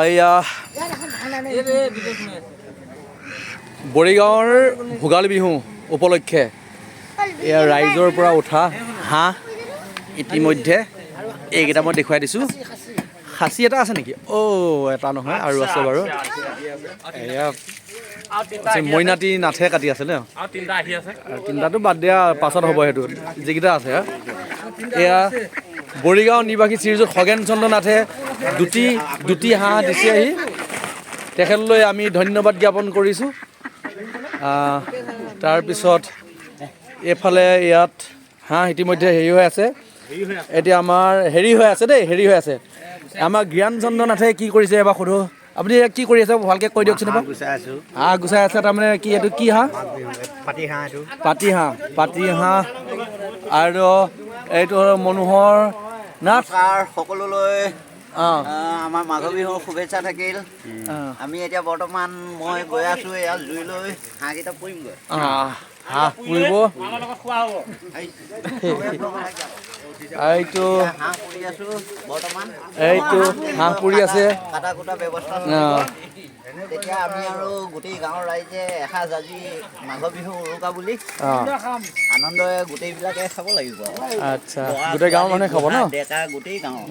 এয়া বৰিগাঁৱৰ ভোগালী বিহু উপলক্ষে এয়া ৰাইজৰ পৰা উঠা হাঁহ ইতিমধ্যে এইকেইটা মই দেখুৱাই দিছোঁ। খাচী এটা আছে নেকি? অ' এটা নহয় আৰু আছে বাৰু। এয়া মইনাতী নাথে কাটি আছে ন? তিনিটাটো বাদ দিয়া পাছত হ'ব, সেইটো যিকেইটা আছে। এয়া বৰিগাঁও নিবাসী শ্ৰীযুত খগেন চন্দ্ৰ নাথে দুটি দুটি হাঁহ দিছে আহি, তেখেতলৈ আমি ধন্যবাদ জ্ঞাপন কৰিছোঁ। তাৰপিছত এইফালে ইয়াত হাঁহ ইতিমধ্যে হেৰি হৈ আছে, এতিয়া আমাৰ হেৰি হৈ আছে দেই, হেৰি হৈ আছে। আমাৰ জ্ঞান চন্দ্ৰ নাথে কি কৰিছে এবাৰ সোধো, আপুনি কি কৰি আছে ভালকৈ কৈ দিয়কচোন এবাৰ। হাঁহ গুচাই আছে, তাৰমানে কি এইটো কি হাঁহ? পাতি হাঁহ, পাতি হাঁহ। আৰু এইটো হ'ল মনোহৰ নাথ। সকলোলৈ আমাৰ মাঘ বিহুৰ শুভেচ্ছা থাকিল। আমি এতিয়া বৰ্তমান মই গৈ আছোঁ এয়া জুই লৈ হাঁহকেইটা পুৰিমগৈ। হাঁহ পুৰিব। এইটো হাঁহ পুৰি আছোঁ বৰ্তমান, এইটো হাঁহ পুৰি আছে। কাটা কুটা ব্যৱস্থা তেতিয়া আমি আৰু গোটেই গাঁৱৰ ৰাইজে এসাঁজ আজি মাঘ বিহু উৰুকা বুলি আনন্দৰে গোটেইবিলাকে খাব লাগিব। আচ্ছা, গোটেই গাঁৱৰ মানুহে খাব ন? ডেকা গোটেই গাঁৱৰ।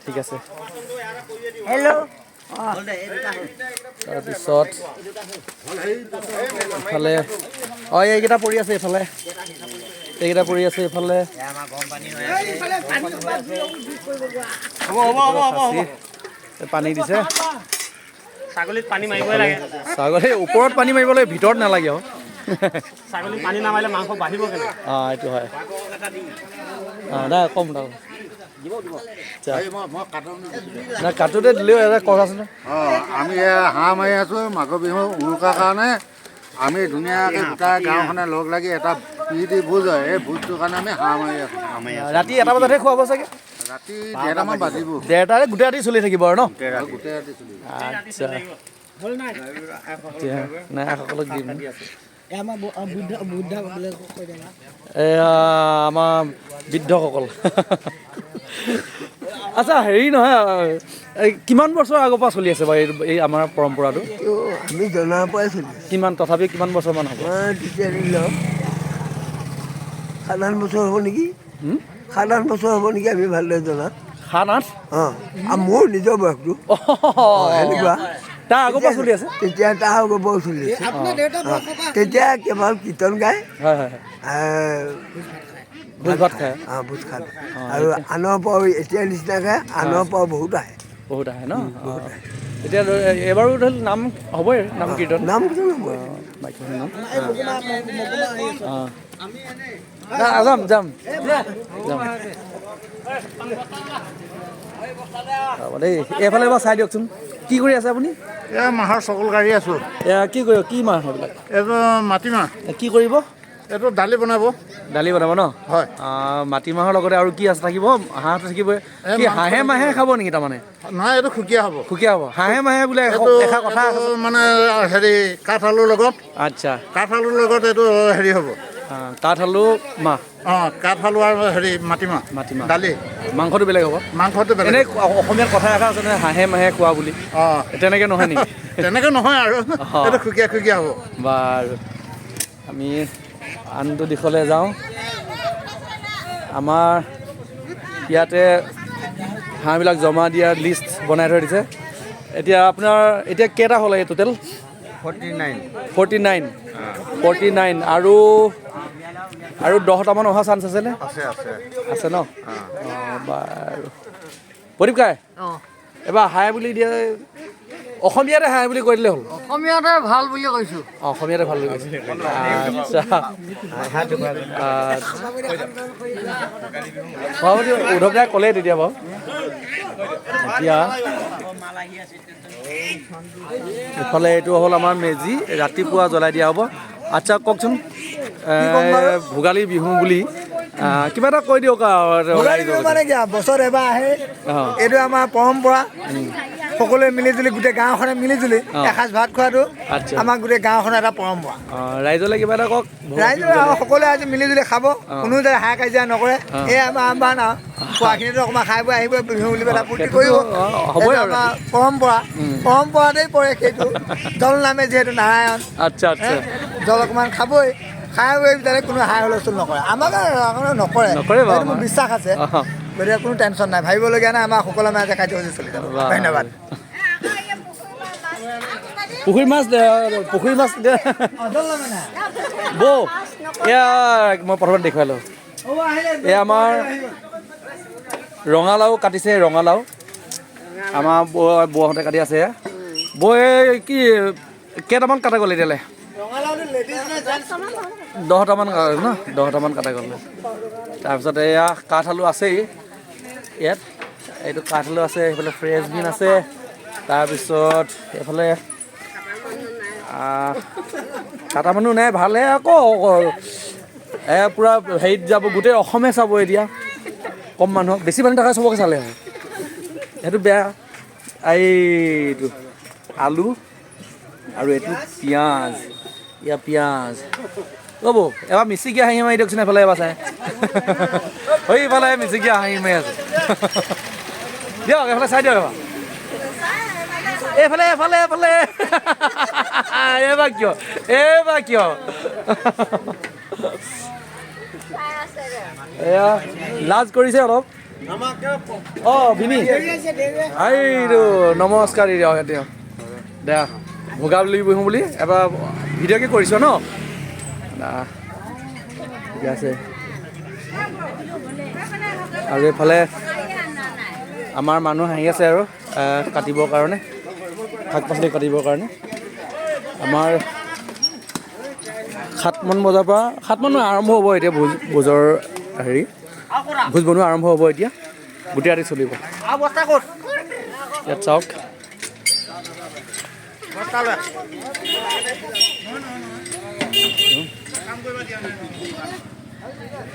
ঠিক আছে। হেল্ল'। তাৰপিছত এইফালে অঁ এইকেইটা পৰি আছে, এইফালে এইকেইটা পৰি আছে, এইফালে পানী দিছে। ছাগলীত পানী মাৰিবই লাগে। ছাগলী ওপৰত পানী মাৰিব লাগে, ভিতৰত নালাগে। আৰু ছাগলী পানী নামাৰিলে মাংস বাঢ়িব কেনেকৈ? অঁ এইটো হয়। অঁ নাই কম দাম নাই, কাটোতে দিলেও এটা কথা আছে। অঁ আমি হাঁহ মাৰি আছোঁ মাঘ বিহু উৰুকাৰ কাৰণে। আমি ধুনীয়াকৈ গোটেই গাঁওখনে লগ লাগি এটা প্ৰীতি ভোজ হয়, এই ভোজটোৰ কাৰণে আমি হাঁহ মাৰি আছোঁ। ৰাতি 1টা বজাতহে খুৱাব চাগে? ৰাতি 1:30মান বাজিব। 1:30 গোটেই ৰাতি চলি থাকিব আৰু ন? গোটেই ৰাতি চলিব। আচ্ছা, নাই সকলক দিম। এয়া আমাৰ বৃদ্ধসকল। আচ্ছা হেৰি নহয়, কিমান বছৰ আগৰ পৰা চলি আছে বাৰু এই আমাৰ পৰম্পৰাটো? আমি জনাৰ পৰাই চলি আছে। কিমান তথাপি কিমান বছৰমান হ'ব? 7-8 বছৰ হ'ব নেকি? 7-8 বছৰ হ'ব নেকি, আমি ভালদৰে জনা। 7-8? অঁ, আৰু মোৰ নিজৰ বয়সটো সেনেকুৱা। তাৰ আগৰ পৰা চলি আছে? তেতিয়া তাৰ আগৰ পৰাও চলি আছে। তেতিয়া কেৱল কীৰ্তন গায়, ভোজ ভাত খায়। অঁ ভোজ খায়। আৰু আনৰ পৰাও এতিয়া নিচিনাকৈ আনৰ পৰাও বহুত আহে। বহুত আহে ন? এতিয়া এইবাৰো ধৰি নাম হ'বই, নাম কীৰ্তন। নাম কীৰ্তন হ'বই। যাম যাম যাম দেই। এইফালে এবাৰ চাই দিয়কচোন, কি কৰি আছে আপুনি? এয়া মাহৰ চকল গাড়ী আছোঁ। এয়া কি কৰিব? কি মাহ এইবিলাক? এইটো মাটিমাহ। কি কৰিব? এইটো দালি বনাব। দালি বনাব ন? হয়। মাটিমাহৰ লগতে আৰু কি আছে থাকিব? হাঁহটো থাকিব। কি হাঁহে মাহে খাব নেকি তাৰমানে? নহয়, এইটো সুকীয়া হ'ব। সুকীয়া হ'ব। হাঁহে মাহে বোলে এষাৰ কথা মানে হেৰি কাঠ আলুৰ লগত। আচ্ছা, কাঠ আলুৰ লগত এইটো হেৰি হ'ব। কাঠ আলু মাহ। অঁ কাঠ আলু আৰু হেৰি মাটিমাহ। মাটিমাহ দালি। মাংসটো বেলেগ হ'ব। মাংসটো বেলেগ। এনেই অসমীয়াত কথা এষাৰ আছে নহয়, হাঁহে মাহে খোৱা বুলি। অঁ তেনেকৈ নহয় নেকি? তেনেকৈ নহয় আৰু, এইটো সুকীয়া সুকীয়া হ'ব। বাৰু আমি আনটো দিশলৈ যাওঁ। আমাৰ ইয়াতে হাঁহবিলাক জমা দিয়াৰ লিষ্ট বনাই থৈ দিছে। এতিয়া আপোনাৰ এতিয়া কেইটা হ'ল এই টোটেল? 49। 49। 49 আৰু আৰু 10টামান অহা চান্স আছেনে? আছে আছে আছে ন? অঁ বাৰু প্ৰদীপ কাই এবাৰ হাই বুলি দিয়ে, অসমীয়াতে হাই বুলি কৈ দিলে হ'ল। অসমীয়াতে ভাল বুলি কৈছোঁ। অঁ অসমীয়াতে ভাল বুলি কৈছোঁ। আচ্ছা, সভাপতি উদ্ধৱ দাই ক'লেই তেতিয়া বাৰু। এতিয়া এইফালে এইটো হ'ল আমাৰ মেজি, ৰাতিপুৱা জ্বলাই দিয়া হ'ব। আচ্ছা কওকচোন, ভোগালী বিহু বুলি কিবা এটা কৈ দিয়ক। মানে কি বছৰ এবাৰ আহে, এইটো আমাৰ পৰম্পৰা। সকলোৱে মিলিজুলি গোটেই গাঁওখনে মিলিজুলি এসাঁজ ভাত খোৱাটো আমাৰ গোটেই গাঁওখনৰ এটা পৰম্পৰা। ৰাইজলৈ কিবা এটা কওক। ৰাইজে সকলোৱে আজি মিলিজুলি খাব, কোনো যাতে হাই কাজিয়া নকৰে, এই আমাৰ আহ্বান। আৰু খোৱাখিনিতো অকণমান খাই বৈ আহিব, বিহু বুলি পেলাই ফূৰ্তি কৰিব। হ'বই আৰু আমাৰ পৰম্পৰা, পৰম্পৰাতেই পৰে সেইটো। জল নামে যিহেতু নাৰায়ণ। আচ্ছা আচ্ছা, জল অকণমান খাবই, খাই বৈ তাতে কোনো হাই হুলস্থুল নকৰে, আমাক নকৰে, সেইটো মোৰ বিশ্বাস আছে। গতিকে কোনো টেনশ্যন নাই, ভাবিবলগীয়া নাই, আমাৰ সকলো মাজে কাৰ্যসূচী চলি যাব। ধন্যবাদ। পুখুৰী মাছ, পুখুৰী মাছ বৌ, এয়া মই প্ৰথমতে দেখুৱাই লওঁ। এয়া আমাৰ ৰঙালাও কাটিছে, ৰঙালাও আমাৰ বৌহঁতে কাটি আছে। বৌ কি কেইটামান কাটা গ'ল এতিয়ালৈ? 10টামান ন, 10টামান কাটা গ'ল। তাৰপিছত এয়া কাঠ আলু আছেই ইয়াত, এইটো কাঠ আলু আছে, সেইফালে ফ্ৰেছ বিন আছে, তাৰপিছত এইফালে কাটা মানুহ নাই, ভালহে আকৌ পূৰা হেৰিত যাব, গোটেই অসমে চাব এতিয়া। কম মানুহক, বেছি মানুহ থকা চবকে চালে হয়, সেইটো বেয়া। এইটো আলু আৰু এইটো পিঁয়াজ, ইয়াৰ পিঁয়াজ। ৰ'ব এবাৰ মিচিকীয়া হাঁহি মাৰি দিয়কচোন এফালে, এবাৰ চাই এইফালে মিচিকীয়া হাঁহি মাৰি আছে দিয়ক, এইফালে চাই দিয়ক এবাৰ, এইফালে এইফালে এইফালে, এইবাৰ কিয়, এইবাৰ কিয়? এয়া লাজ কৰিছে অলপ। অঁ ভিনি, এইটো নমস্কাৰ দিয়ক দিয়ক দে, ভোগালী বিহু বুলি এবাৰ ভিডিঅ'কে কৰিছ ন? ঠিকে আছে। আৰু এইফালে আমাৰ মানুহ আহি আছে আৰু কাটিবৰ কাৰণে, শাক পাচলি কাটিবৰ কাৰণে। আমাৰ 7মান বজাৰ পৰা, 7মান আৰম্ভ হ'ব এতিয়া ভোজ, ভোজৰ হেৰি, ভোজ বনোৱা আৰম্ভ হ'ব এতিয়া, গোটেই ৰাতি চলিব। ইয়াত চাওক,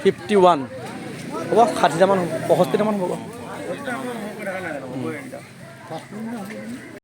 51 হ'ব, 60টামান হ'ব, 65টামান হ'ব।